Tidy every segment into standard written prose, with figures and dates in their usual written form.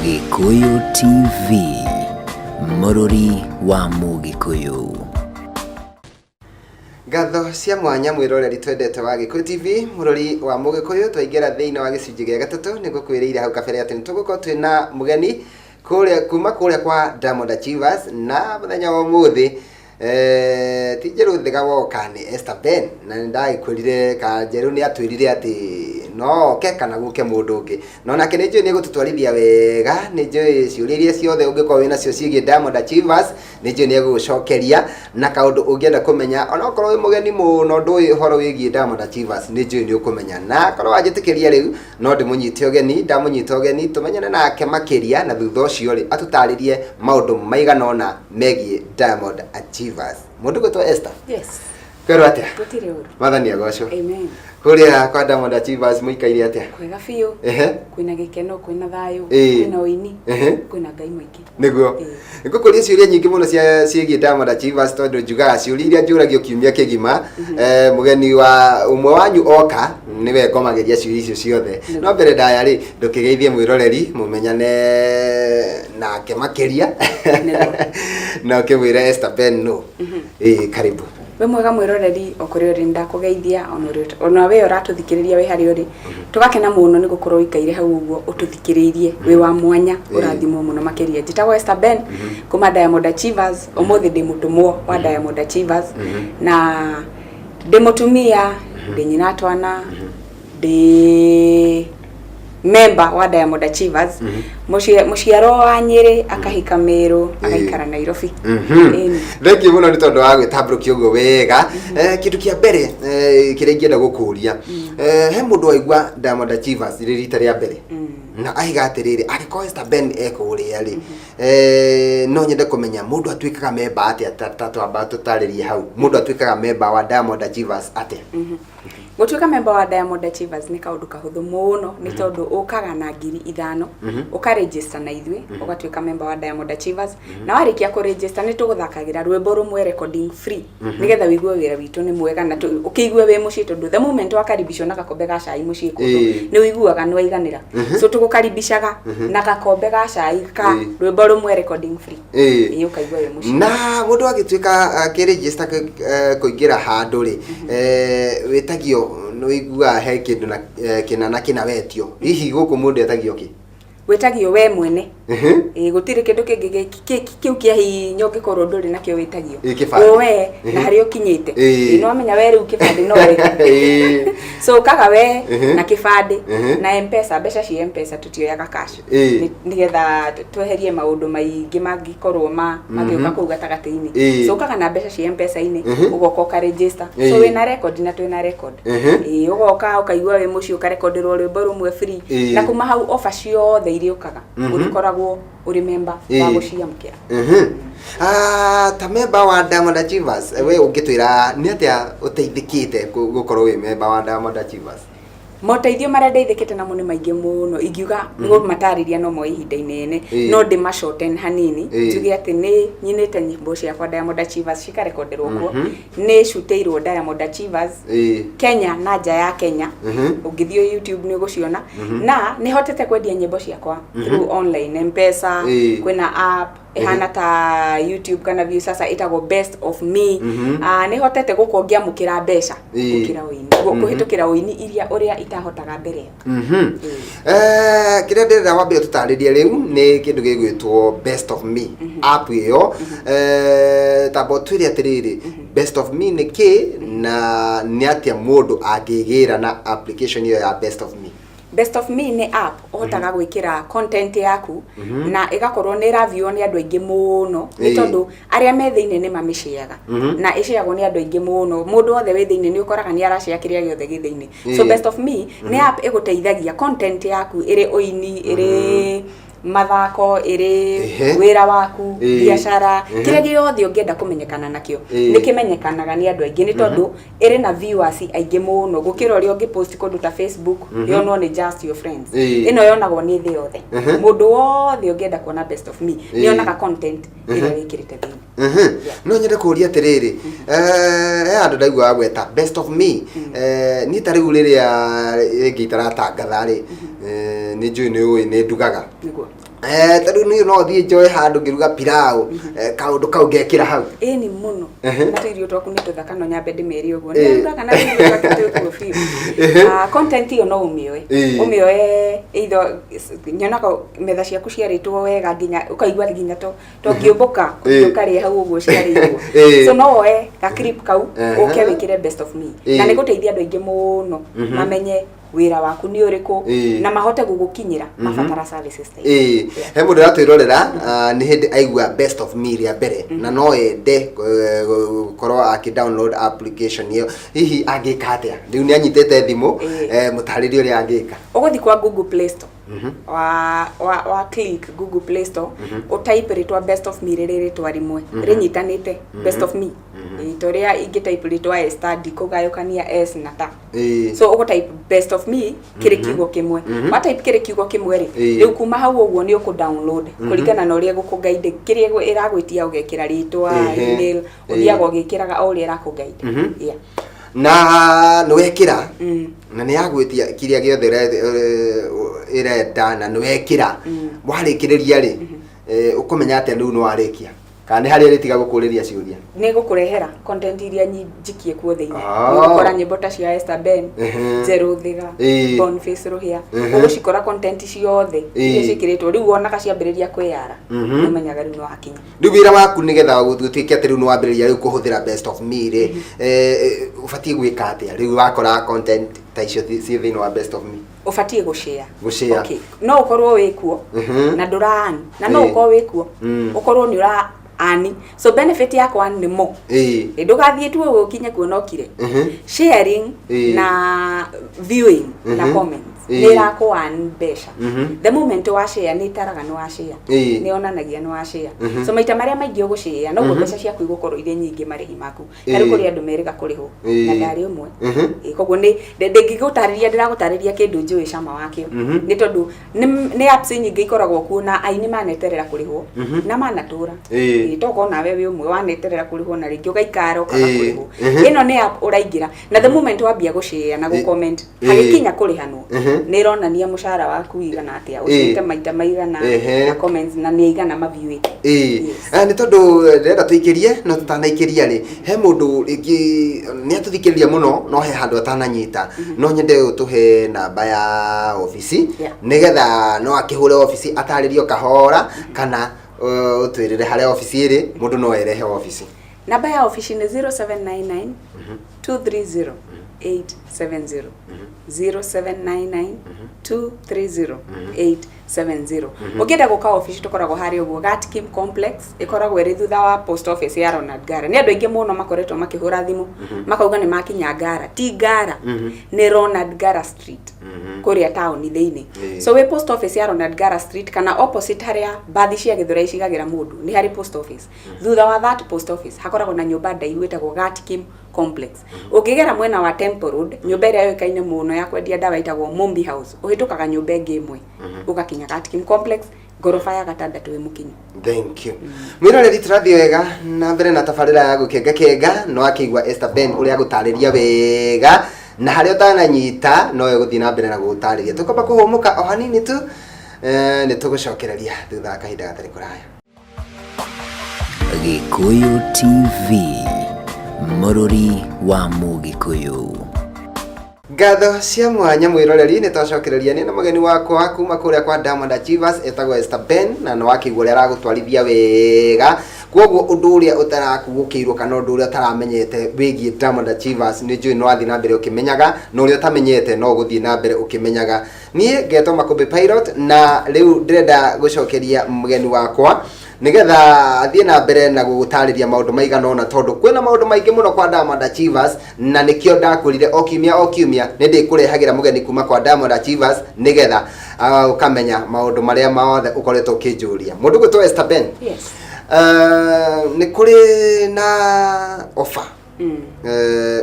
Gĩkũyũ TV, mũrũri wa Mũgĩkũyũ. Ngatho cia mwanya mwĩroreri twendete wa Gĩkũyũ TV, mũrori wa Mũgĩkũyũ. Twaingĩra thĩinĩ wa gĩcunjĩ gĩa gatatũ. Nĩ ngũkwĩrĩire hau kabere atĩ nĩ tũgũkorwo twĩna mũgeni kũrĩa kuma kũrĩa kwa Diamond Achievers, na mũthenya wa ũmũthĩ ti Njerũ Thiga woka, nĩ Esther Ben. Na nĩ ndagĩkwĩrire ka Njerũ nĩ atwĩrire atĩ no oke kana gũke mũndũ ũngĩ, no nake nĩ njũĩ nĩ egũtũtwarithia wega. Nĩ njũĩ ciũria iria ciothe ũngĩkorwo wĩna cio ciĩgiĩ Diamond Achievers, nĩ njũĩ nĩ egũgũcokeria, na kaũndũ ũngĩenda kũmenya, onokorwo wĩ mũgeni mũno ndũĩ ũhoro wĩgiĩ Diamond Achievers, nĩ njũĩ nĩ ũkũmenya. Na korwo wanjĩtĩkĩria rĩu no ndĩmũnyite ũgeni, ndamũnyita ũgeni tũmenyane nake makĩria, na thutha ũcio rĩ atũtarĩrie maũndũ maigana ũna megiĩ Diamond Achievers. Mũndũ gwĩtwo Esther. Yes. Kwĩrwo atĩa? Gũtirĩ ũru. Mwathani agocwo. Amen. Kũrĩa kwa Diamond Achievers mũikaire atĩa? Kwega biũ. Kwĩna gĩkeno, kwĩna thayũ, kwĩna ũini, kwĩna Ngai mũingĩ. Nĩguo. Ngũkũria ciũria nyingĩ mũno cia ciĩgiĩ Diamond Achievers, tondũ njugaga ciũria iria njũragio kiumia kĩgima, mũgeni wa ũmwe wanyu oka nĩwe ngomagĩria ciũria icio ciothe. No mbere ndaya rĩ, ndũkĩgeithie mwĩroreri, mũmenyane nake makĩria na ũkĩmwĩre Esther Ben no. Karibu. Wĩ mwega mwĩroreri o kũrĩa ũrĩ, ndakũgeithia ona we ũratũthikĩrĩria wĩ harĩa ũrĩ. Tũgakena mũno nĩ gũkorwo ũikaire hau ũguo ũtũthikĩrĩirie, wĩ wa mwanya, ũrathimwo mũno makĩria. Njĩtagwo Esther Ben kuma Diamond Achievers. Ũmũthĩ ndĩ mũtũmwo wa Diamond Achievers na ndĩ mũtumia, ndĩ nyina twana, ndĩ member wa Diamond Achievers, mũciaro wa Nyĩrĩ, akahika Meru, agaikara Nairobi. Ĩni. Thank you mũno nĩ tondũ wa gwĩtambũrũkia ũguo wega. Kĩndũ kĩa mbere kĩrĩa ingĩenda gũkũria, he mũndũ waigua Diamond Achievers rĩ rita rĩa mbere na aiga atĩrĩrĩ, angĩkorwo Esther Ben ekũrĩa rĩ, no nyende kũmenya mũndũ atuĩkaga member atĩa. Ta twamba tũtarĩrie hau, mũndũ atuĩkaga member wa Diamond Achievers atĩa? Gũtuĩka member wa Diamond Achievers nĩ kaũndũ kahũthũ mũno, nĩ tondũ ũkaga na 5,000, ũkaregister na ithuĩ, ũgatuĩka member wa Diamond Achievers. Na warĩkia kũregister, nĩ tũgũthakagĩra rwĩmbo rũmwe recording free, nĩgetha wĩigue wĩra witũ nĩ mwega na ũkĩigue wĩ mũciĩ, tondũ the moment wakaribicwo na gakombe ga cai mũciĩ kũndũ, nĩ ũiguaga nĩ waiganĩra. So tũgũkaribicaga na gakombe ga cai ka rwĩmbo rũmwe recording free. Ĩĩ, ũkaigua wĩ mũciĩ. Na mũndũ agĩtuĩka akĩregister kũingĩra handũ rĩ, wĩtagio, nĩ wĩiguaga he kĩndũ na kĩna na kĩna wetio, hihi gũkũ mũndũ etagio kĩ? Wĩtagio we mwene. Ĩĩ, gũtirĩ kĩndũ kĩngĩ kĩu kĩa hinya ũngĩkorwo ndũrĩ nakĩo wĩtagio. Ĩ, kĩbandĩ. O we na harĩa ũkinyĩte. Ĩĩ, nĩ wamenya we rĩu kĩbandĩ no we. So ũkaga we na kĩbandĩ na M-Pesa, mbeca cia M-Pesa, tũtioyaga cash. Nĩgetha tweherie maũndũ maingĩ mangĩkorwo ma magĩũka kũu gatagatĩ-inĩ. So ũkaga na mbeca cia M-Pesa-inĩ, ũgoka ũkaregister. So wĩna record na twĩna record. Ĩĩ, ũgoka ũkaigua wĩ mũciĩ, ũkarekonderwo rwĩmbo rũmwe free. Na kuma hau offer ciothe irĩũkaga, ũrĩkoragwo ũrĩ member wa gũciamũkĩra. Ah, ta member wa Diamond Achievers, we ũngĩtwĩra nĩ atĩa ũteithĩkĩte gũkorwo wĩ member wa Diamond Achievers? Moteithio marĩa ndeithĩkĩte namo nĩ maingĩ mũno, ingiuga ngũmatarĩria no moe ihinda inene, no ndĩmacoten hanini. Njuge atĩ nĩ nyinĩte nyĩmbo ciakwa Diamond Achievers cikarekonderwo kuo, nĩ cutĩirwo Diamond Achievers Kenya na nja ya Kenya. Ũngĩthiĩ YouTube nĩ ũgũciona, na nĩ hotete kwendia nyĩmbo ciakwa through online M-Pesa. Kwĩna app ĩhana ta YouTube kana Viusasa ĩtagwo Best of Me. Ah, nĩ hotete gũkorwo ngĩamũkĩra mbeca gũkĩra ũini, kũhĩtũkĩra ũini iria ũrĩa itahotaga mbere ĩyo. Kĩrĩa ndĩrenda wambe ũtũtarĩrie rĩu nĩ kĩndũ gĩgwĩtwo Best of Me app ĩyo. Tamba ũtwĩre atĩrĩrĩ, Best of Me nĩ kĩ, na nĩ atĩa mũndũ angĩgĩra na application ĩyo ya Best of Me? Best of Me nĩ app ũhotaga gwĩkĩra content yaku na ĩgakorwo nĩ ĩraviewwo nĩ andũ aingĩ mũno, nĩ tondũ arĩa me thĩinĩ nĩ mamĩshareaga, na ĩshareagwo nĩ andũ aingĩ mũno. Mũndũ wothe wĩ thĩinĩ nĩ ũkoraga nĩ arashare kĩrĩa gĩothe gĩ thĩinĩ. So Best of Me nĩ app ĩgũteithagia content yaku, ĩrĩ ũini, ĩrĩ mathako, ĩrĩ wĩra waku, biacara, kĩrĩa gĩothe ũngĩenda kũmenyekana nakĩo, nĩ kĩmenyekanaga nĩ andũ aingĩ, nĩ tondũ ĩrĩ na viewers aingĩ mũno gũkĩra ũrĩa ũngĩpost kũndũ ta Facebook, yonwo nĩ just your friends. Ĩno yonagwo nĩ thĩ yothe. Mũndũ wothe ũngĩenda kuona Best of Me nĩ onaga content ĩrĩa wĩkĩrĩte thĩinĩ. No nyende kũria atĩrĩrĩ, he handũ ndaigua gweta Best of Me. Niĩ ta rĩu rĩrĩa rĩngĩ itaratangatha rĩ, nĩ njũĩ nĩ ũĩ nĩ ndugaga. Nĩguo. Ta rĩu niĩ no thiĩ njoe handũ ngĩruga pilau, kaũndũ kau ngekĩra hau. Ĩni mũno. Na tũirio twaku nĩ tũthaka, no nyambe ndĩmere ũguo. Nĩ kana tũirio twake twĩ kuo biũ. Content ĩyo no ũmĩoe. Ũmĩoe either nyonaga metha ciaku ciarĩtwo wega nginya ũkaigua nginya to tũngĩũmbũka ũkarĩa hau ũguo ciarĩirwo. So no woe ga clip kau, ũke wĩkĩre Best of Me, na nĩ gũteithia andũ aingĩ mũno mamenye wĩra waku nĩ ũrĩkũ na mahote gũgũkinyĩra mabatara services ta icio. He mũndũ ũratwĩrorera, nĩ hĩndĩ aigua Best of Me rĩa mbere na no ende gũkorwo akĩ download application ĩyo, hihi angĩka atĩa? Rĩu nĩ anyitĩte thimũ. Mũtarĩrie ũrĩa angĩka. Ũgũthiĩ kwa Google Play Store, wa click Google Play Store, ũtype rĩtwa Best of Me rĩrĩ rĩtwa rĩmwe rĩnyitanĩte, Best of Me. Ta ũrĩa ingĩ type rĩtwa Esther, ndikũgayũkania S na ta. So ũgũ type Best of Me kĩrĩ kiugo kĩmwe. Wa type kĩrĩ kiugo kĩmwe rĩ, rĩu kuma hau ũguo nĩ ũkũ download kũringana na ũrĩa ĩgũkũ guide, kĩrĩa ĩragwĩtia ũgekĩra rĩtwa, email, ũthiaga ũgĩkĩraga o ũrĩa ĩrakũ guide, yeah. Na nĩ wekĩra na nĩ yagwĩtia kĩrĩa gĩothe ĩrenda na nĩ wekĩra, warĩkĩrĩria rĩ, ũkũmenya atĩa rĩu nĩ warĩkia, kana nĩ harĩa ĩrĩtiga gũkũrĩria ciũria? Nĩ gũkũrehera content iria njikie kuo thĩinĩ. Nĩ ũgũkora nyĩmbo ta cia Esther Ben, Njerũ Thiga, Boniface Rũhĩa. Ũgũcikora content ciothe iria ciĩkĩrĩtwo. Rĩu wonaga ciambĩrĩria kwĩyara, nĩ ũmenyaga rĩu nĩ wakinya. Rĩu wĩra waku, nĩgetha gũtuĩke atĩ rĩu nĩ wambĩrĩria rĩu kũhũthĩra Best of Me rĩ, ũbatiĩ gwĩka atĩa rĩu wakora content ta icio ciĩ thĩinĩ wa Best of Me? Ũbatiĩ gũshare. Gũshare. Okay. No ũkorwo wĩ kuo na ndũra earn, na no ũkorwo wĩ kuo ũkorwo nĩ ũra earn. So benefit yakwa nĩ mo ndũgathiĩ tu ũguo ũkinye kuo na ũkire. Sharing na viewing na comments nĩ ĩrakũ earn mbeca. The moment wa share, nĩ ĩtaraga nĩ wa share, nĩ yonanagia nĩ wa share. So maita marĩa maingĩ ũgũshare, noguo mbeca ciaku igũkorwo irĩ nyingĩ, marĩhi maku. Ta rĩu kũrĩ andũ merĩga kũrĩhwo na ndarĩ ũmwe. Koguo nĩ ndĩngĩgũtarĩria, ndĩragũtarĩria kĩndũ njũĩ cama wakĩo, nĩ tondũ nĩ apps nyingĩ ikoragwo kuo na aini maneterera kũrĩhwo na manatũra. Tokorwo nawe wĩ ũmwe waneterera kũrĩhwo na rĩngĩ ũgaikara ũkaga kũrĩhwo. Ĩno nĩ app ũraingĩra na the moment wambia gũshare na gũcomment, hagĩkinya kũrĩhanwo, nĩ ĩronania mũcara waku igana atĩa, ũcĩte maita maigana na comments na nĩ aigana maviewĩte. Yes. Nĩ tondũ ndĩrenda tũikĩrie, no tũtanaikĩria rĩ, he mũndũ rĩngĩ nĩ atũthikĩrĩria mũno no he handũ atananyita, no nyende ũtũhe namba ya obici nĩgetha no akĩhũre obici atarĩrio kahora, kana ũtwĩrĩre harĩa obici ĩrĩ, mũndũ no erehe obici. Namba ya obici nĩ 0799 230 870, 0799 230 870. Ũngĩenda gũka obici, tũkoragwo harĩa ũguo Gatkim Complex, ĩkoragwo ĩrĩ thutha wa post office ya Ronald Ngara. Nĩ andũ aingĩ mũno makoretwo makĩhũra thimũ makauga nĩ makinya Ngara. Ti Ngara, nĩ Ronald Ngara Street kũrĩa taũni thĩinĩ. So wĩ post office ya Ronald Ngara Street kana opposite harĩa mbathi cia Gĩthũrai cigagĩra mũndũ, nĩ harĩ post office. Thutha wa that post office hakoragwo na nyũmba ndaihu ĩtagwo Gatkim Complex. Ũngĩgera mwena wa Temple Road, nyũmba ĩrĩa yũĩkaine mũno ya kwendia ndawa ĩtagwo Mombi House, ũhĩtũkaga nyũmba ĩngĩ ĩmwe ũgakinya Gatkim Complex, ngoroba ya gatandatũ wĩ mũkinyu. Thank you. Mwĩroreri, tũrathiĩ wega na mbere na tabarĩra ya gũkenga kenga. No akĩigua Esther Ben ũrĩa agũtarĩria wega, na harĩa ũtananyita no egũthiĩ na mbere na gũgũtarĩria. Tũkwamba kũhũmũka o hanini tu, nĩ tũgũcokereria thutha wa kahinda gatarĩ kũraya. Gĩkũyũ TV, mũrũri wa Mũgĩkũyũ. Ngatho cia mwanya mwĩroreri, nĩ twacokereria nĩ na mũgeni wakwa kuma kũrĩa kwa Diamond Achievers etagwo Esther Ben, na nĩ wakĩigua ũrĩa aragũtwarithia wega. Koguo ũndũ ũrĩa ũtarakugũkĩirwo kana ũndũ ũrĩa ũtaramenyete wĩgiĩ Diamond Achievers, nĩ njũĩ nĩ wathiĩ na mbere ũkĩmenyaga, na ũrĩa ũtamenyete no ũgũthiĩ na mbere ũkĩmenyaga. Niĩ ngetwo Makũmbĩ Pilot, na rĩu ndĩrenda gũcokeria mũgeni wakwa nĩgetha athiĩ na mbere na gũgũtarĩria maũndũ maigana ũna, tondũ kwĩna maũndũ maingĩ mũno kwa Diamond Achievers, na nĩkĩo ndakwĩrire o kiumia o kiumia nĩ ndĩkũrehagĩra mũgeni kuma kwa Diamond Achievers nĩgetha ũkamenya maũndũ marĩa mothe ũkoretwo ũkĩnjũria. Mũndũ gwĩtwo Esther Ben, Yes. Nĩ kũrĩ na offer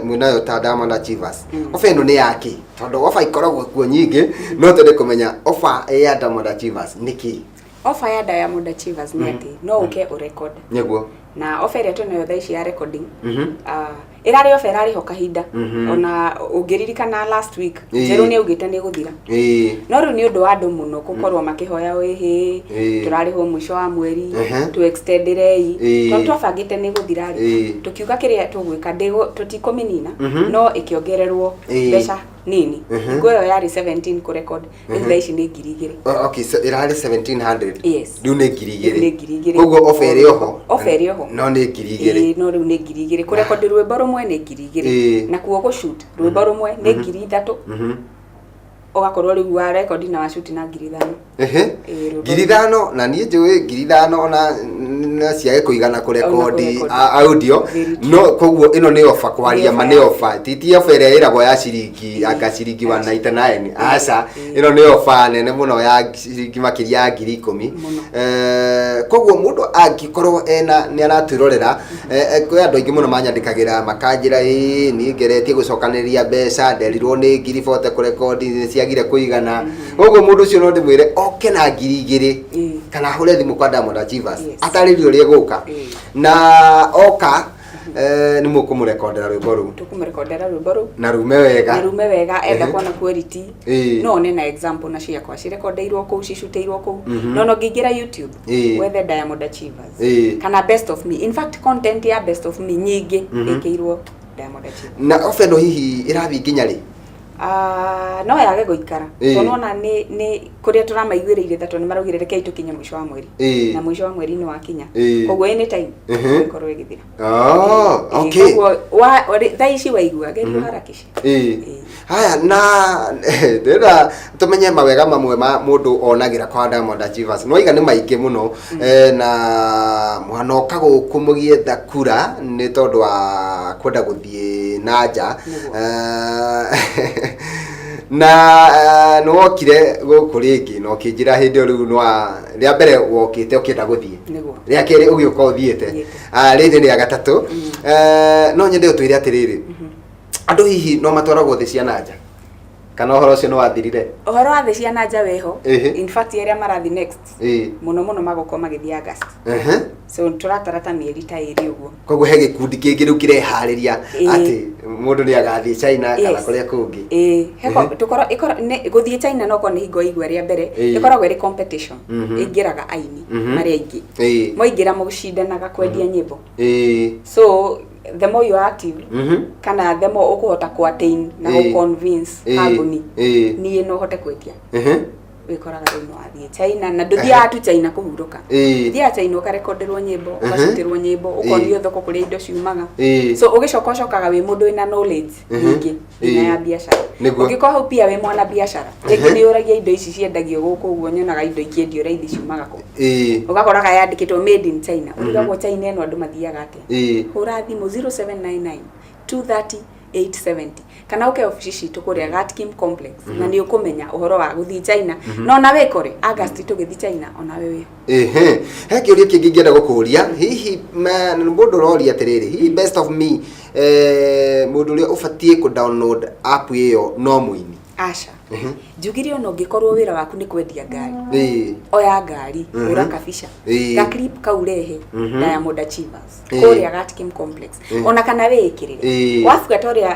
mwĩnayo ta Diamond Achievers. Offer ĩno nĩ yake? Tondũ offer ikoragwo kuo nyingĩ, no twende kũmenya offer ya Diamond Achievers nĩ kĩ? Offer ya Diamond Achievers nĩ atĩ no ũke ũrecord. Nĩguo. Na offer ĩrĩa twĩnayo thaa ici ya recording, Ĩrarĩ ofa ĩrarĩ ho kahinda. Ona ũngĩririkana last week, Njerũ nĩ augĩte nĩ ĩgũthira. No rĩu nĩ ũndũ wa andũ mũno gũkorwo makĩhoya ĩhĩ, tũrarĩhwo mũico wa mweri, tũ extenderei. Tondũ twabangĩte nĩ ĩgũthira rĩ, tũkiuga kĩrĩa tũgwĩka tũtikũmĩnina, no ĩkĩongererwo mbeca nini. Hingo ĩyo yarĩ 17 kũrecord, rĩu thaa ici nĩ 2000. Oh, okay, so ĩrarĩ 1700. Yes. Rĩu nĩ 2000. Rĩu nĩ 2000. Koguo ofa ĩrĩ oho. Ofa ĩrĩ oho. No nĩ 2000. Ĩĩ, no rĩu nĩ 2000. Kũrekondi rwĩmbo rũmwe nĩ 2000. Nakuo gũshoot rwĩmbo rũmwe nĩ 3000. Ũgakorwo rĩu wa rekondi na wa shoot na 5000. Ĩĩ, rwĩmbo 5000, na niĩ njũĩ 5000 ona na ciage kũigana kũrekondi kũrekondi. Audio. Very true. No koguo ĩno nĩ ofa, kwaria Nĩ ma ofa nĩ ya- ofa, ti ofa ĩrĩa ĩragwo ya ciringi anga ciringi 199, aca. Ĩno nĩ ofa nene mũno ya ciringi makĩria ya 10,000. Mũno. Koguo mũndũ angĩkorwo ena nĩ aratwĩrorera, kwĩ andũ aingĩ mũno manyandĩkagĩra makanjĩra, ĩĩ niĩ ngeretie gũcokanĩrĩria mbeca, nderirwo nĩ 40,000 kũrekondi, nĩ ciagire kũigana. Koguo mũndũ ũcio no ndĩmwĩre oke na 2000 kana ahũre thimũ kwa Diamond Achievers, atarĩrie ũrĩa egũka, na oka nĩ mũkũmũrekondera rwĩmbo rũu. Tũkũmũrekondera rwĩmbo rũu na rume wega. Na rume wega. Enda kuona quality, no one na example na ciakwa cirekondeirwo kũu, cicutĩirwo kũu. No ngĩingĩra YouTube, wethe Diamond Achievers kana Best of Me. In fact, content ya Best of Me nyingĩ ĩkĩirwo Diamond Achievers. Na ofa ĩno hihi ĩrathiĩ nginya rĩ? Ah, no yage gũikara, tondũ ona nĩ kũrĩa tũramaiguĩrĩire tha, tondũ nĩ maraugire rekei tũkinye mũico wa mweri, na mũico wa mweri nĩ wakinya. Koguo anytime ĩkorwo ĩgĩthira. Oh, okay. Koguo thaa ici waigua, geria harakisha. Haya, na ndĩrenda tũmenye mawega mamwe ma mũndũ onagĩra kwa Diamond Achievers. Nĩwaiga nĩ maingĩ mũno. Na mwanoka gũkũ mũgĩetha kura nĩ tondũ wa kwenda gũthiĩ na nja. Nĩguo. Na nĩwokire gũkũ rĩngĩ na ũkĩnjĩra hĩndĩ ĩyo rĩu nĩwa rĩa mbere wokĩte ũkĩenda gũthiĩ, rĩa kerĩ ũgĩũka ũthiĩte. Thiĩte. Ah, rĩrĩ nĩ rĩa gatatũ. No nyende ũtwĩre atĩrĩrĩ, andũ hihi no matwaragwo thĩ cia nanja kana ũhoro ũcio nĩ wathirire? Ũhoro wa thĩ cia nanja wĩho. In fact, arĩa marathiĩ next mũno mũno magũkorwo magĩthiĩ August. So tũratara ta mĩeri ta 2 ũguo. Koguo he gĩkundi kĩngĩ rĩu kĩreharĩria atĩ mũndũ nĩ agathiĩ China kana kũrĩa kũngĩ. Ĩĩ, tũkorwo ĩkorwo gũthiĩ China no korwo nĩ hingo igua rĩa mbere. Ĩkoragwo ĩrĩ competition. Ĩingĩraga aini marĩa aingĩ. Mwaingĩra mũcindanaga kwendia nyĩmbo. So the more you are active, kana the more ũkũhota ku attain na gũ convince kambuni niĩ no hote kwendia, wĩkoraga rĩu no wathiĩ China. Na ndũthiaga tu China kũhurũka. Ũthiaga China ũkarekonderwo nyĩmbo, ũgacutĩrwo nyĩmbo, ũkonio thoko kũrĩa indo ciumaga. So ũgĩcoka ũcokaga wĩ mũndũ wĩna knowledge nyingĩ nginya ya biacara. Ũngĩkorwo hau pia wĩ mwana biacara, rĩngĩ nĩ ũragia indo ici ciendagio gũkũ ũguo, nyonaga indo ikĩendio raithi ciumaga kũ? Ũgakoraga yandĩkĩtwo made in China, ũrigagwo China ĩno andũ mathiaga atĩa? Hũra thimũ 0799 230 870 kana ũke obici citũ kũrĩa Gatkim Complex, na nĩ ũkũmenya ũhoro wa gũthiĩ China, na ona wĩkore August tũgĩthiĩ China onawe wĩho. Ehe, he kĩũria kĩngĩ ingĩenda gũkũria hihi. Mũndũ ũroria atĩrĩrĩ, hihi Best of Me, mũndũ ũrĩa ũbatiĩ kũ download app ĩyo no mũini? Aca, njugire ona ũngĩkorwo wĩra waku nĩ kwendia ngari, oya ngari, hũra kabica, ga clip kau, rehe Diamond Achievers kũrĩa Gatkim Complex, ona kana wĩĩkĩrĩre. Wabuata ũrĩa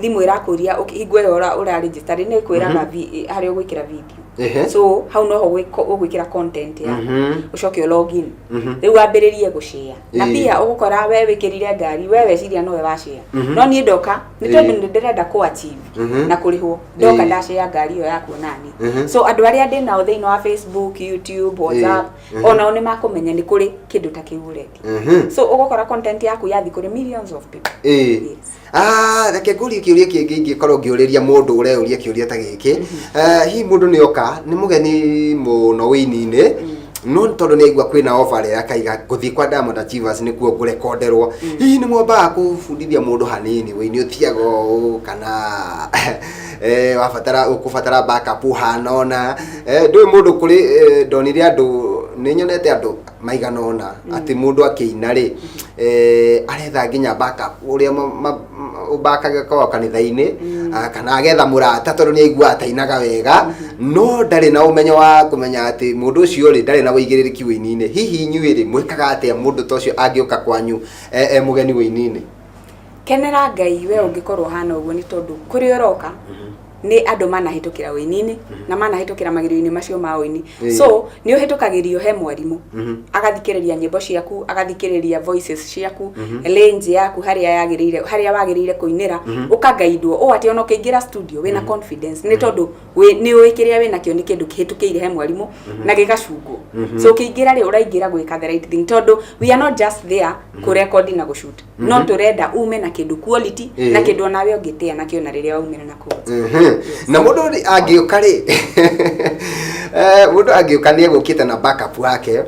thimũ ĩrakũria hingo ĩyo ũra register nĩ ĩkwĩraga harĩa ũgwĩkĩra video. So hau noho ũgwĩkĩra content yaku, ũcoke ũ login, rĩu wambĩrĩrie gũshare. Na pia ũgũkora we wĩkĩrire ngari, we weciria nowe washare, no niĩ ndoka nĩ tondũ nĩ ndĩrenda kũ achieve na kũrĩhwo, ndoka ndashare ngari ĩyo yaku onani. So andũ arĩa ndĩ nao thĩinĩ wa Facebook, YouTube, WhatsApp, onao nĩ makũmenya nĩ kũrĩ kĩndũ ta kĩu ũrendia. So ũgũkora content yaku yathi kũrĩ millions of people. Yes. Ah, reke ngũrie kĩũria kĩngĩ ingĩkorwo ngĩũrĩria mũndũ ũreyũria kĩũria ta gĩkĩ. Hihi mũndũ nĩ oka nĩ mũgeni mũno wĩini-inĩ, no nĩ tondũ nĩ aigua kwĩna offer rĩrĩa akaiga ngũthiĩ kwa Diamond Achievers nĩkuo ngũrekonderwo, hihi nĩ mwambaga kũbundithia mũndũ hanini wĩini ũthiaga ũũ, kana wabatara ũkũbatara backup ũhana ũna? Ndũĩ mũndũ kũrĩ, ndonire andũ, nĩ nyonete andũ maigana ũna atĩ mũndũ akĩina rĩ, aretha nginya backup ũrĩa ũbakaga kwa kanitha-inĩ, kana agetha mũrata tondũ nĩ aiguaga atainaga wega no ndarĩ na ũmenyo wa kũmenya atĩ mũndũ ũcio rĩ ndarĩ na ũigĩrĩrĩki wĩini-inĩ. Hihi inyuĩ rĩ, mwĩkaga atĩa mũndũ ta ũcio angĩũka kwanyu e mũgeni wĩini-inĩ? Kenera Ngai we ũngĩkorwo ũhana ũguo, nĩ tondũ kũrĩa ũroka nĩ andũ manahĩtũkĩra ũini-inĩ na manahĩtũkĩra magerio-inĩ macio ma ũini. So nĩ ũhĩtũkagĩrio he mwarimũ, agathikĩrĩria nyĩmbo ciaku, agathikĩrĩria voices ciaku, range yaku, harĩa yagĩrĩire, harĩa wagĩrĩire kũinĩra, ũkagaidwo ũũ atĩ ona ũkĩingĩra studio wĩna confidence, nĩ tondũ nĩ ũĩ kĩrĩa wĩnakĩo nĩ kĩndũ kĩhĩtũkĩire he mwarimũ na gĩgacungwo. So ũkĩingĩra rĩ, ũraingĩra gwĩka the right thing, tondũ we are not just there kũrekondi na gũshoot, no tũrenda ume na kĩndũ quality na kĩndũ onawe ũngĩtĩa nakĩo na rĩrĩa waumĩra na kũu. Na mũndũ rĩ angĩũka rĩ, mũndũ angĩũka nĩ egũkĩte na backup wake,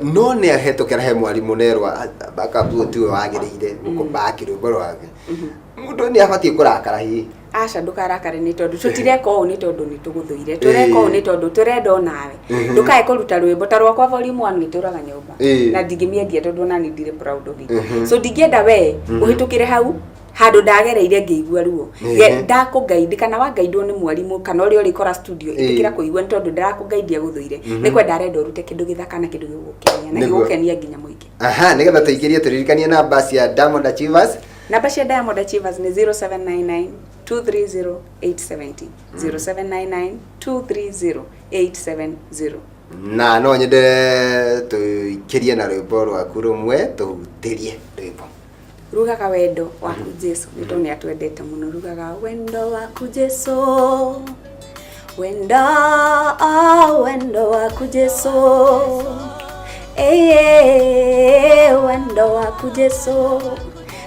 no nĩ ahetũkĩra he mwarimũ nerwa backup ũyũ tiwe wagĩrĩire gũkũbaki rwĩmbo rwake, mũndũ nĩ abatiĩ kũrakara hihi? Aca, ndũkarakare, nĩ tondũ tũtireka ũũ nĩ tondũ nĩ tũgũthũire, tũreka ũũ nĩ tondũ tũrenda onawe ndũkae kũruta rwĩmbo ta rwakwa. Volume 1 gĩtũraga nyũmba na ndingĩmĩendia tondũ onani ndirĩ proud of it. So ndingĩenda we ũhĩtũkĩre hau handũ ndagereire ngĩigua ruo. Ndakũgaidi kana wangaidwo nĩ mwarimũ kana ũrĩa ũrĩkora studio, ĩtĩkĩra kũigua, nĩ tondũ ndarakũgaidia gũthũire, nĩ kwenda arenda ũrute kĩndũ gĩthaka na kĩndũ gĩgũgũkenia na gĩgũkenia nginya mũingĩ. Aha, nĩgetha tũingĩrie, tũririkanie namba cia Diamond Achievers. Namba cia Diamond Achievers nĩ 0799 230 870, 0799 230 870. Na no nyende tũikĩrie na rwĩmbo rwaku rũmwe, tũhutĩrie rwĩmbo. Rugaga "Wendo Waku Jesu", nĩ tondũ nĩ atwendete mũno. Rugaga "Wendo Waku Jesu", wendo, wendo waku Jesu, ĩĩ, wendo waku Jesu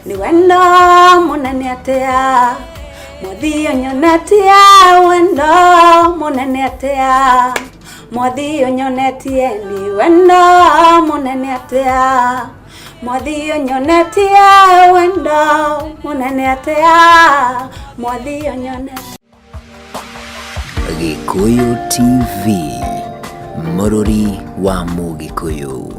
nĩ wendo mũnene atĩa, Mwathi ũnyonetie, wendo mũnene atĩa, Mwathi ũnyonetie, nĩ wendo mũnene atĩa, Mwathi ũnyonetie, wendo mũnene atĩa, Mwathi ũnyonetie. Gĩkũyũ TV, mũrũri wa Mũgĩkũyũ.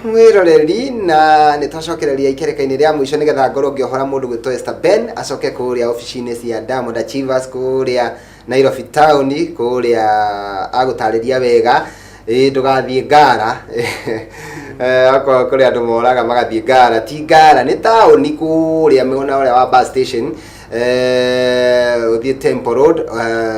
Mwĩroreri, na nĩ twacokereria ikereka-inĩ rĩa mũico nĩgetha ngorwo ngĩohora mũndũ gwĩtwo Esther Ben acoke kũrĩa obici-inĩ cia Diamond Achievers kũrĩa Nairobi town, kũrĩa agũtarĩria wega. Ĩ ndũgathiĩ Ngara. Okorwo kũrĩ andũ moraga magathiĩ Ngara, ti Ngara, nĩ taũni kũrĩa mwena ũrĩa wa bus station, ũthiĩ Temple Road,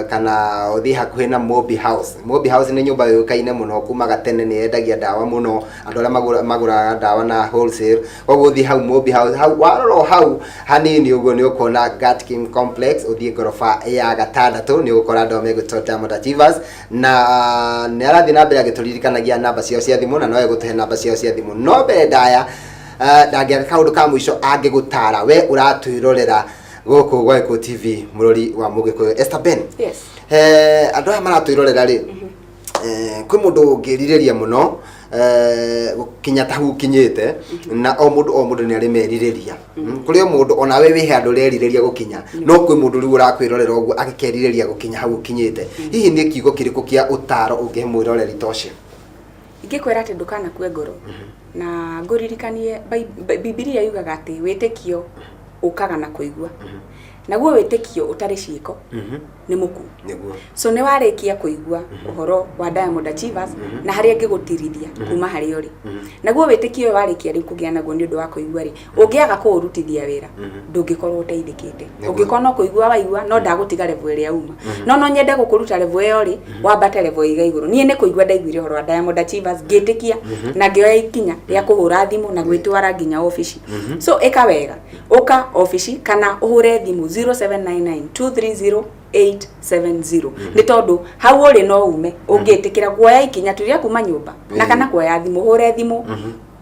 kana ũthiĩ hakuhĩ na Mobi House. Mobi House nĩ nyũmba yũĩkaine mũno kuma gatene, nĩ yendagia ndawa mũno, andũ arĩa magũraga ndawa na wholesale. Koguo ũthiĩ hau Mobi House, hau warora o hau hanini ũguo nĩ ũkuona Gatkim Complex, ũthiĩ ngoroba ya gatandatũ, nĩ ũgũkora andũ megwĩtwo Diamond Achievers, na nĩ arathiĩ na mbere agĩtũririkanagia namba ciao cia thimũ, na no egũtũhe namba ciao cia thimũ. No mbere ndaya, ndangĩaga kaũndũ ka mũico angĩgũtara we ũratwĩrorera gũkũ gwa Gĩkũyũ TV, mũrori wa Mũgĩkũyũ, Esther Ben. Yes. Andũ aya maratwĩrorera rĩ, kwĩ mũndũ ũngĩrirĩria mũno gũkinya ta hau ũkinyĩte, na o mũndũ o mũndũ nĩ arĩ merirĩria. Kũrĩ o mũndũ onawe wĩ handũ ũrerirĩria gũkinya, no kwĩ mũndũ rĩu ũrakwĩrorera ũguo agĩkerirĩria gũkinya hau ũkinyĩte. Hihi nĩ kiugo kĩrĩkũ kĩa ũtaro ũngĩhe mwĩroreri ta ũcio? Ingĩkwĩra atĩ ndũkanakue ngoro, na ngũririkanie Bibilia yugaga atĩ wĩtĩkio ũkaga na kũigua, naguo wĩtĩkio ũtarĩ ciĩko nĩ mũkuũ. So nĩ warĩkia kũigua ũhoro wa Diamond Achievers na harĩa ngĩgũtirithia kuma harĩa ũrĩ, naguo wĩtĩkio ũyũ warĩkia rĩu kũgĩa naguo nĩ ũndũ wa kũigua rĩ, ũngĩaga kũũrutithia wĩra, ndũngĩkorwo ũteithĩkĩte. Ũngĩkorwo no kũigua waigua, no ndagũtiga level ĩrĩa uma, no nyende gũkũruta level ĩyo rĩ, wambate level ĩiga igũrũ. Niĩ nĩ kũigua ndaiguire ũhoro wa Diamond Achievers, ngĩtĩkia na ngĩoya ikinya rĩa kũhũra thimũ na gwĩtwara nginya obici. So ĩka wega, ũka obici kana ũhũre thimũ 0799 230 870, nĩ tondũ hau ũrĩ no ume ũngĩtĩkĩra kuoya ikinya tu rĩa kuma nyũmba na kana kuoya thimũ, ũhũre thimũ,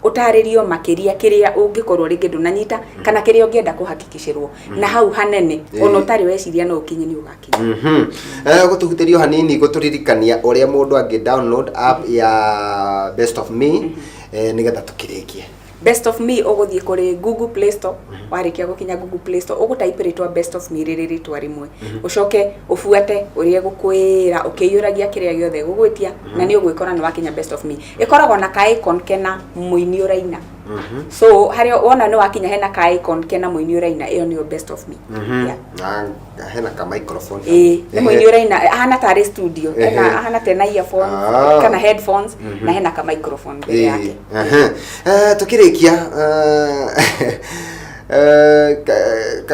ũtarĩrio makĩria kĩrĩa ũngĩkorwo rĩngĩ ndũnanyita kana kĩrĩa ũngĩenda kũhakikicĩrwo na hau hanene ona ũtarĩ weciria no ũkinye, nĩ ũgakinya. Gũtũhutĩrio hanini, gũtũririkania ũrĩa mũndũ angĩ download app ya Best of Me, nĩgetha tũkĩrĩkie. Best of Me, ũgũthiĩ kũrĩ Google Play Store. Warĩkia gũkinya Google Play Store, ũgũtype rĩtwa Best of Me rĩrĩ rĩtwa rĩmwe, ũcoke ũbuate ũrĩa ĩgũkwĩra ũkĩiyũragia kĩrĩa gĩothe ĩgũgwĩtia, na nĩ ũgwĩkora nĩ wakinya Best of Me. Ĩkoragwo na ka icon kena mũini ũraina. So harĩa wona nĩ wakinya hena ka icon kena mũini ũraina, ĩyo nĩyo best of me. Yeah. Na hena ka microphone. Ĩĩ, nĩ mũini ũraina ahana tarĩ studio, hena ahana tena earphones kana headphones, na hena ka microphone mbere yake. Tukĩrĩkia,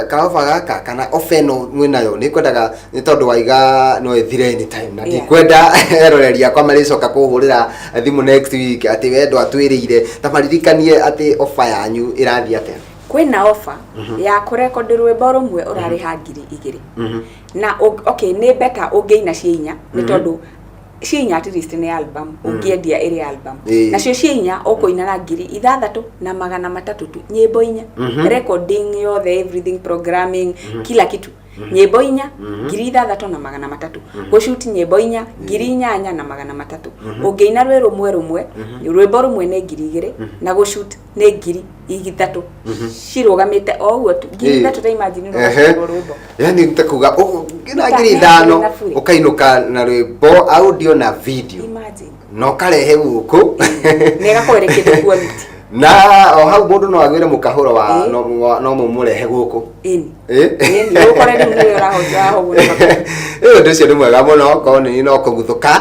kaoba gaka kana ofa ĩno mwĩnayo, nĩ kwendaga nĩ tondũ waiga no ĩthire anytime na ndikwenda eroreri akwa marĩcoka kũhũrĩra thimũ next week atĩ we ndwatwĩrĩire. Ta maririkanie atĩ ofa yanyu ĩrathiĩ atĩa? Kwĩna offer ya kũrekondi rwĩmbo rũmwe ũrarĩha 2000 na okay, nĩ better ũngĩina ciĩ inya, nĩ tondũ ciĩ inya at least nĩ album ũngĩendia ĩrĩ album. Nacio ciĩ inya ũkũina na 6300 tu, nyĩmbo inya, recording yothe, everything, programming, kila kitu. Nyĩmbo inya 6300, gũshoot nyĩmbo inya 8300. Ũngĩina rwĩ rũmwe rũmwe, rwĩmbo rũmwe nĩ 2000 na gũshoot nĩ 3000, cirũgamĩte o ũguo tu, 3000. Ta imagine rũgacutirwo rwĩmbo. Yani ta kuga na Ta- ngiri nĩ ithano na bure. ũkainũka na rwĩmbo, audio na video, Imagine. Na ũkarehe gũkũ. Na ĩgakorwo ĩrĩ kĩndũ quality. Na o hau mũndũ no agwĩre mũkahũro wa no mũmũrehe gũkũ. Ĩni. Ĩni. Ũkore rĩu nĩwe ũrahota ũguo. Ĩ, ũndũ ũcio nĩ mwega mũno, korwo nĩ no kũguthũka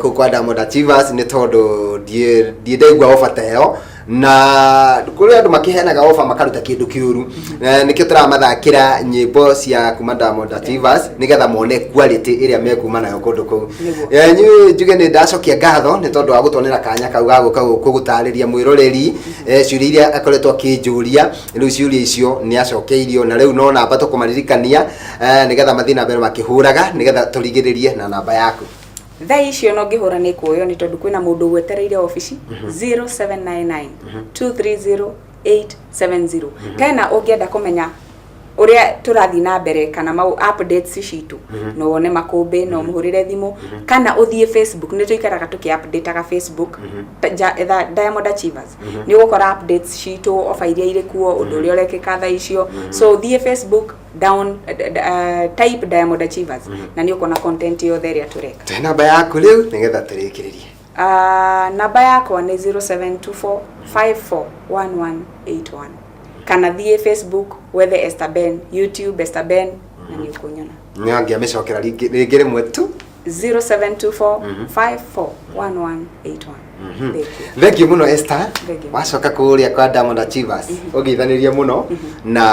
kũu kwa Diamond Achievers, nĩ tondũ ndiĩ ndaigua ofa ta ĩyo, na kũrĩ andũ makĩheanaga ofa makaruta kĩndũ kĩũru. Nĩkĩo tũramathakĩra nyĩmbo cia kuma Diamond Achievers nĩgetha mone quality ĩrĩa mekuma nayo kũndũ kũu. Nĩguo. Inyuĩ njuge nĩ ndacokia ngatho nĩ tondũ wa gũtuonera kanya kau ga gũka gũkũ gũtarĩria mwĩroreri ciũria iria akoretwo akĩnjũria. Rĩu ciũria icio nĩ acokeirio, na rĩu no namba tũkũmaririkania nĩgetha mathiĩ na mbere makĩhũraga nĩgetha tũrigĩrĩrie na namba yaku. Thaa icio no ngĩhũra nĩ kuoywo, nĩ tondũ kwĩna mũndũ gwetereire obici, 0799 230 870. Tena ũngĩenda kũmenya ũrĩa tũrathiĩ na mbere kana mau updates citũ, no wone makũmbĩ, no mũhũrĩre thimũ kana ũthiĩ Facebook, nĩ tũikaraga tũkĩ updateaga Facebook. Etha Diamond Achievers, nĩ ũgũkora updates citũ, offer iria irĩ kuo, ũndũ ũrĩa ũrekĩka thaa icio. So thiĩ Facebook, down type Diamond Achievers na nĩ ũkuona content yothe ĩrĩa tũreka. Tũhe namba yaku rĩu nĩgetha tũrĩkĩrĩrie. Namba yakwa nĩ 0724 541181, kana thiĩ Facebook wethe Esther Ben, YouTube Esther Ben, na nĩ ũkũnyona. Nĩ angĩamĩcokera rĩngĩ rĩngĩ rĩmwe tu. 0724 541181. Thank you. Thank you mũno, Esther. Thank you. Wacoka kũrĩa kwa Diamond Achievers ũgeithanĩrie mũno na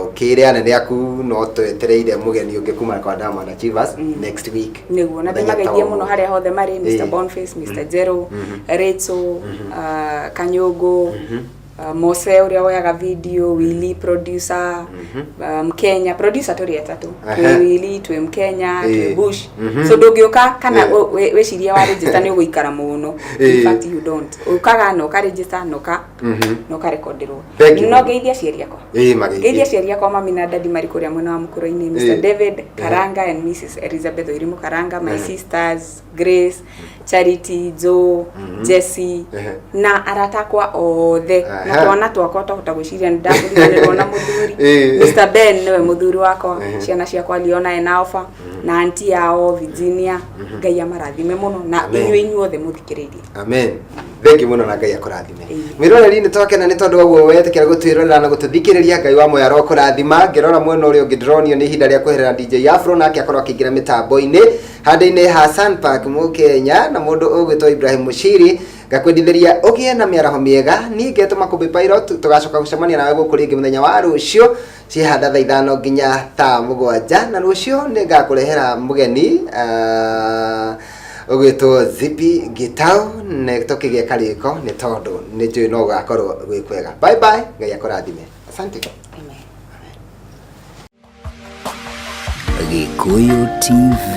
ũkĩre anene aku no twetereire mũgeni ũngĩ kuma kwa Diamond Achievers next week. Nĩguo, na Mũthenya ta ndĩmageithie wa mũno ũmũthĩ. harĩa hothe marĩ, Mr. Boniface, Mr. Jero, Rachel, Kanyũngũ, Mose ũrĩa woyaga video, Willy producer, Mkenya producer, tũrĩ atatũ. Twĩ Willy, twĩ Mkenya, twĩ Bush. So ndũngĩũka kana wĩcirie wa register nĩ ũgũikara mũno. In fact you don't. Ũkaga na ũka register na ũka na ũkarekonderwo. Thank you. No ngeithie aciari akwa. Mageithie. Ngeithie aciari akwa, mami na dadi, marĩ kũrĩa mwena wa mũkũrũ-inĩ, Mr. David Karanga and Mrs. Elizabeth Oirimu Karanga, my sisters Grace, Charity, Joe, Jesse na arata akwa othe na twana twakwa, twahota gwĩciria nĩ ndakũriganĩrwo na mũthuri. Mr. Ben nĩwe mũthuri wakwa, ciana ciakwa Leona and Alpha na anti yao Virginia. Ngai amarathime mũno na Amen. inyuĩ inyuothe mũthikĩrĩirie. Amen. Thank you mũno na Ngai akũrathime. Amen. Mwĩroreri, nĩ twakena nĩ tondũ wa guo wetĩkĩra gũtwĩrorera na gũtũthikĩrĩria. Ngai wa moyo arokũrathima. Ngĩrora mwena ũrĩa ũngĩ, ndĩronio nĩ ihinda rĩa kweherera DJ Afro, nake akorwo akĩingĩra mĩtambo-inĩ handũ-inĩ ha Sun Park Mũkenya na mũndũ ũgwĩtwo Ibrahim Mushiri. Ngakwendithĩria ũgĩe na mĩaraho mĩega. Niĩ ngetwo Makũmbĩ Pilot. Tũgacoka gũcemania nawe gũkũ rĩngĩ mũthenya wa rũciũ ciĩhanda thaa 5 nginya thaa 7, na rũciũ nĩ ngakũrehera mũgeni ũgwĩtwo Zipi Gitau, nĩ tũkĩgĩe karĩko nĩ tondũ nĩ njũĩ no gũgakorwo gwĩ kwega. Bye bye, Ngai akũrathime, asante. Amen. Gĩkũyũ TV,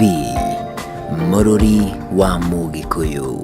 mũrũri wa Mũgĩkũyũ.